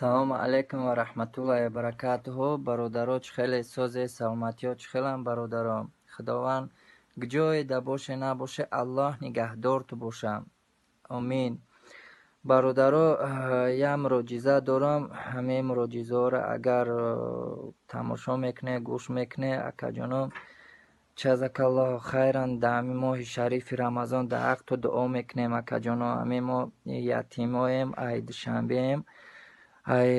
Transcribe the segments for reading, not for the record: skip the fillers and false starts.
Салому алайкум ва раҳматуллоҳи ва баракатуҳу. Бародаро, чӣ хеле созе, саломатиё чӣ хелам, бародаро? Худованд ҷое да боше, набоше, Аллоҳ нигаҳдорту боша. Омин. Бародаро, як муроҷиза дорам. Ҳамин муроҷизаҳоро агар тамошо мекунед, гӯш мекунед, акаҷоно, ҷазакаллоҳу хайран. Дар ҳамин моҳи шарифи Рамазон дар ҳақту дуо мекунем, акаҷоно. Ҳамин мо ятимоем, ай Душанбеем, ай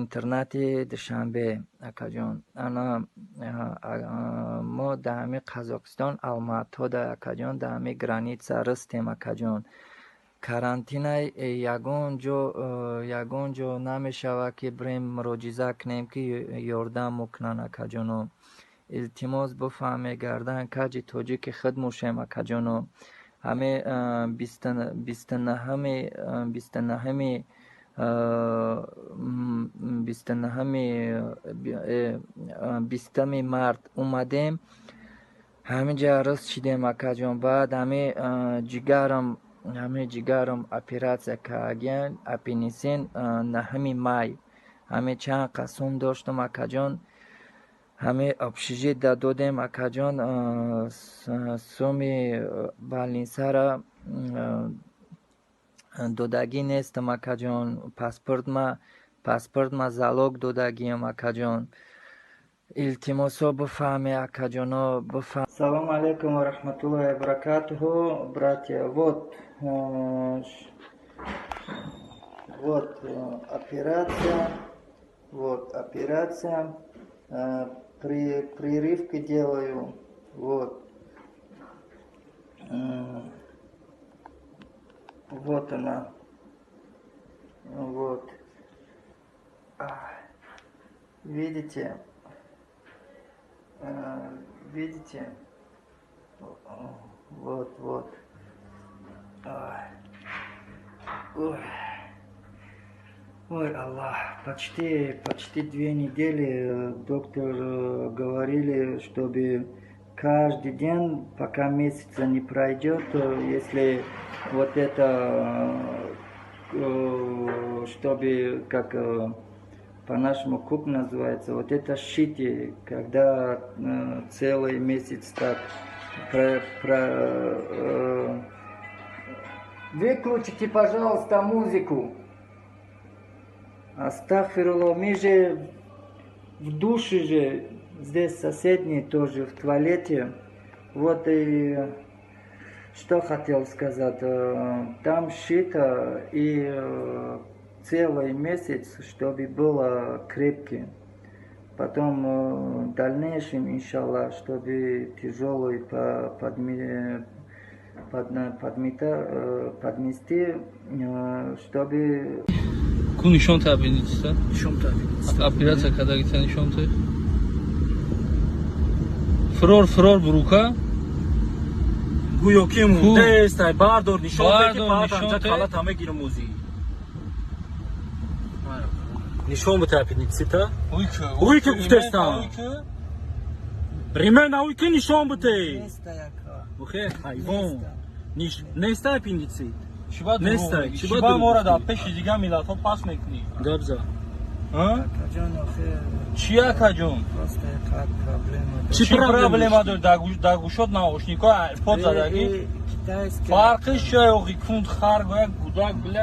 интернати Душанбе, акаҷон. Ана мо дар ҳамин Қазоқистон, Алматода, акаҷон, дар ҳамин граница растем, акаҷон. Карантинай, ягон ҷо намешавад, ки бирем муроҷиза кунем, ки ёрдам мекунанд, акаҷоно. Илтимос, бифаҳме, гардан каҷи тоҷики худ мошем, акаҷоно. Ҳамин 29-ми, 20-ми март омадем, ҳамин ҷа рост шидем, акаҷон. Баъд ҳамин ҷигарам оператсия кардагиян, аппендицит, 9-ми май. Ҳамин чанд қасум доштам, акаҷон, ҳамин общежитие додем, акаҷон. Суми больницара додагӣ нестам, акаҷон. Паспортма залог додагиам, акаҷон. Илтимосо, бифаҳме, акаҷоно, бифаҳм. Салому алайкум ва раҳматуллоҳи ва баракатуҳу, братья. Вот, вот операция, вот операция, прививки делаю, вот. Вот она, вот. Видите, видите, вот, вот. Ой. Ой, Аллах, почти, почти 2 недели доктор говорили, чтобы каждый день, пока месяца не пройдет, если вот это, чтобы, как по-нашему куб называется, вот это шите, когда целый месяц так Выключите, пожалуйста, музыку. Астагфируллах, мы же в душе же, здесь соседний тоже, в туалете. Вот и что хотел сказать. Там шито и целый месяц, чтобы было крепкий. Потом в дальнейшем, иншаллах, чтобы тяжелый подмести, чтобы Ку нишон та аппендицита? Нишон та аппендицита. Операция кардагита нишон та. Фирор, фирор бурука. Гӯё ки мурдест, ай бардор, нишон те, ки Бардор, баъд нишон анҷа те. Калата мегирам ӯзи. Нишон бите аппендицита. Уй ки. Уй ки гуфтестам. Ремена уй ки нишон бите. Охе, ҳайвон. Неста аппендицит. Чӣ ба Нестай, дурӯғ чӣ мегӣ? ба Чӣ ба дурӯғ моро дар гуфтӣ? пеши дигар миллатҳо пас мекунӣ? Гап за. Чӣ, акаҷон? Чӣ Чӣ проблема проблема дошти? дор? Дар гӯшот наушникҳо, айрпод задагӣ. Фарқиш чия, охи, кунт хар гояк гудак бля.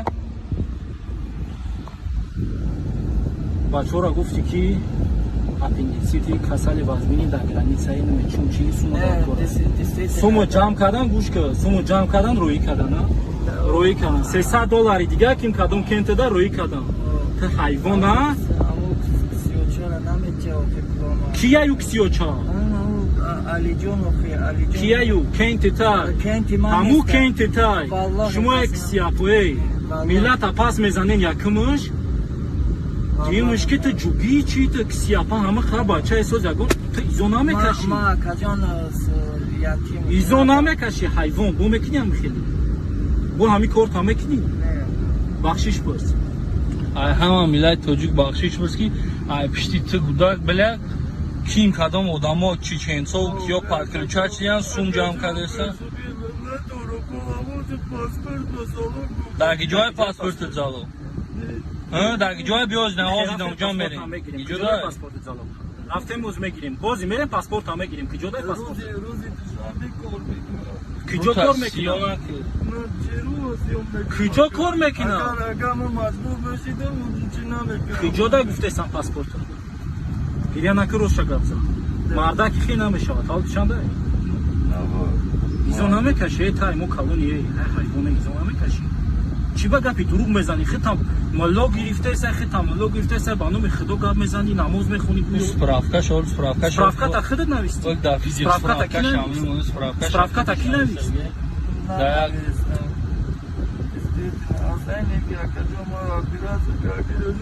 Бачаҳоро гуфтӣ, ки аппендицити касали вазмини дар границаи чун чи сумо дар кор аст. Сумо ҷамъ кардан, гӯш ка, сумо ҷамъ кардан, рӯӣ кардан, а? Рӯӣ кардан 300 доллари дигар ким кадом кентеда рӯӣ кардан. Ту ҳайвон, а? Кияю ксиёча? Кияю кентетай? Ҳаму кентетай? Шумо як ксияпоэй миллата пас мезанен. Якумш, дуюмш, ки ту ҷугӣ чи, ту ксияпа ҳама хар бачаи соз, ягон ту изо намекашӣ, изо намекашӣ, ҳайвон. Бо мекунӣ ҳами хеле, бо ҳами корта мекунӣ. Бахшиш пурс. Ай ҳама миллати тоҷик бахшиш пурс, ки ай пишти ту гудак бля ким кадом одамо, чеченцов, киё подключать шиян, сум ҷамъ кардаста. Дар ки ҷои паспортат залог? Дар ҷоя биёз на ҳозир ҷон мерем. Куҷо паспорти залог? Рафтем боз мегирем. Бози мерем паспорта мегирем. Куҷо дай паспорт? Рӯзи душанбе кор мекунам. Куҷо кор мекунам? Куҷо кор мекунам? Агар ман маҷбур бошидам, чӣ намекунам. Куҷо дай гуфтесам паспорта? Гиря накун, ростша гап зан. Мардаки хе намешавад. Ҳол чанда? Изо намекаши, э тай мо калони, э ҳайвоне изо намекаши. Чӣ ба гапи дурӯғ мезанӣ? Хитам мулло гирифтеса, хитам мулло гирифтеса, ба номи худо гап мезанӣ, намоз мехонӣ. Справка шол, справка шол. Справката худат нависти. Справката ки навист? Справката ки навист? Да.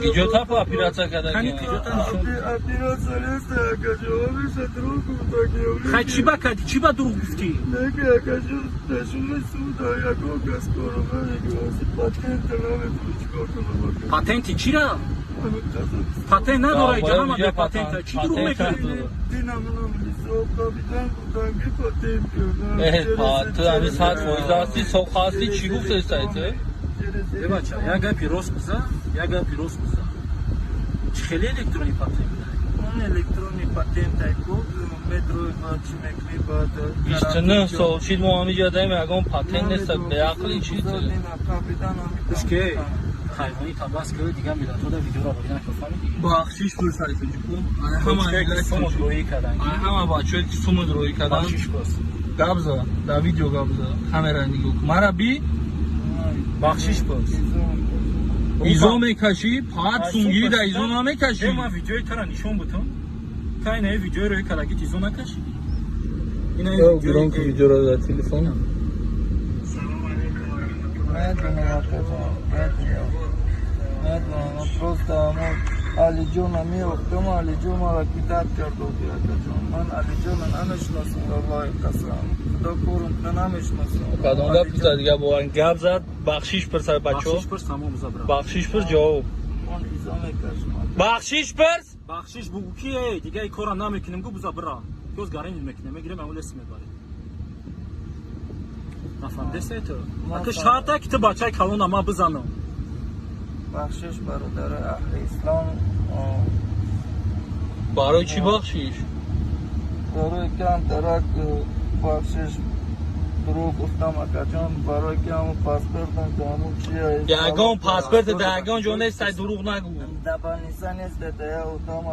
Киҷота по операция карда? Операция нест, акаҷон, ҳамеша дурӯғ гуфтагӣ. Хай чӣ ба кардӣ? Чӣ ба дурӯғ гуфтӣ? Не ки акаҷон, пешуни суда ягон кас корро намекунад, патента наметавонӣ чикор кунам. Патенти чира? Патент надора, иҷа ҳама бепатента. Чӣ дурӯғ мекунӣ? Ту ҳамин 100% ҳастӣ, соқ ҳастӣ, чӣ гуфтестай ту? Э бача, як гапи рост биза, як гапи рост биза. Чӣ хеле электронӣ патент будай? Он электронӣ патент айку, метрои баъд чӣ мекунӣ баъд. 29 сол шид мо ҳамиҷа даем, ягон патент нест, беақли чӣ ту? Гӯш ке, ҳайвони табас ки дигар миллатҳо видеоро бибинанд, ки фаҳмидӣ? Бахшиш пурс ҳайфаҷику. Ҳама сумот роӣ кардан. Ҳама бачаҳое ки сумот роӣ кардан. Бахшиш пурс. Гап за, дар видео гап за. Камера нигоҳ кун. Мара би бахшиш пурс. Изо мекашӣ, паат сунгирӣ дар изо намекашӣ. Ман видеои тара нишон бутам. Та ина видеои роӣ кардагит изо накашидӣ. Ина громко видеоро дар телефон. Медонам, просто ҳамон Алиҷона меохтам, Алиҷон маро кидат кард, акаҷон. Ман Алиҷона намешиносам, валлоҳи қасам. Худо корум, намешиносам. Кадом гап зад, дигар бо гап зад, бахшиш пурс бачо. Бахшиш пурс, тамом забра. Бахшиш пурс, ҷавоб. Ман изо мекашам. Бахшиш пурс? Бахшиш бугу ки, эй, дигар кора намекунем, гу буза бира. Гӯз гаранид мекунем, мегирем, амул лес мебарем. Нафаҳмидестай ту? Ака шарта ки ту бачаи калона ма бизанам. Бахшиш бародари аҳли ислом. Барои чӣ бахшиш? Барои кам тарак бахшиш дурӯғ гуфтам акаҷон, барои ки ҳамун паспортам ки ҳамун чия. Ягон паспорт дар ягон ҷо нест, дурӯғ нагӯ. Дар больница нест, да я одам.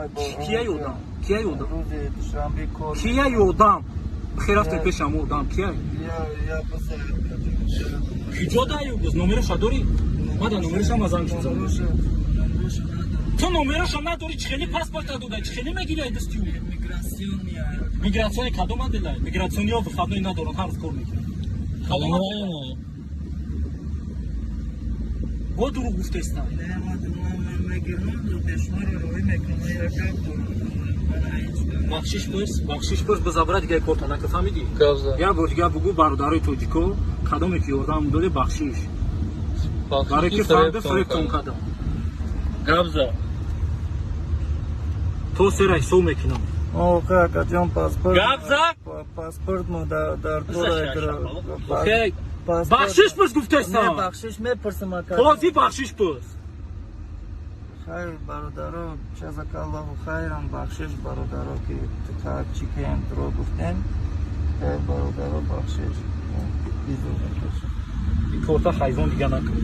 Кияй одам? Кияй одам? Рӯзи душанбе кор. Кияй одам? Хер рафтем пеши ҳамун одам, кияй? Я писар. Куҷо даю гуз? Номераша дорӣ? Ма дар номерашам занг зам. Ту номераша надорӣ, чӣ хеле паспорта додай, чӣ хеле мегирӣ ай дасти ӯ? Мигратсиони кадом аделай? Мигратсиониҳо выходной надоранд, ҳар рӯз кор мекунанд. Бо дурӯғ гуфтеста. Бахшиш пурс, бахшиш пурс, бизабра дигар корта нака, фаҳмидӣ? Як бор дигар бугӯ бародарои тоҷико, кадоме ки ёрдам доде, бахшиш. Барои ки фаҳмида фиребтон кардам. Гап за. То сера ҳисоб мекунам. Охе акаҷон, паспорт. Гап за. Паспорт мо дар тора. Бахшиш пурс гуфтестам. Не, бахшиш мепурсам ака. Ҳозир бахшиш пурс. Хайр бародаро, ҷазакаллоҳу хайран, бахшиш бародаро ки чӣ кем дурӯғ гуфтем. Хайр бародаро, бахшиш. Изо мекашам. Корта ҳайвон дига накун.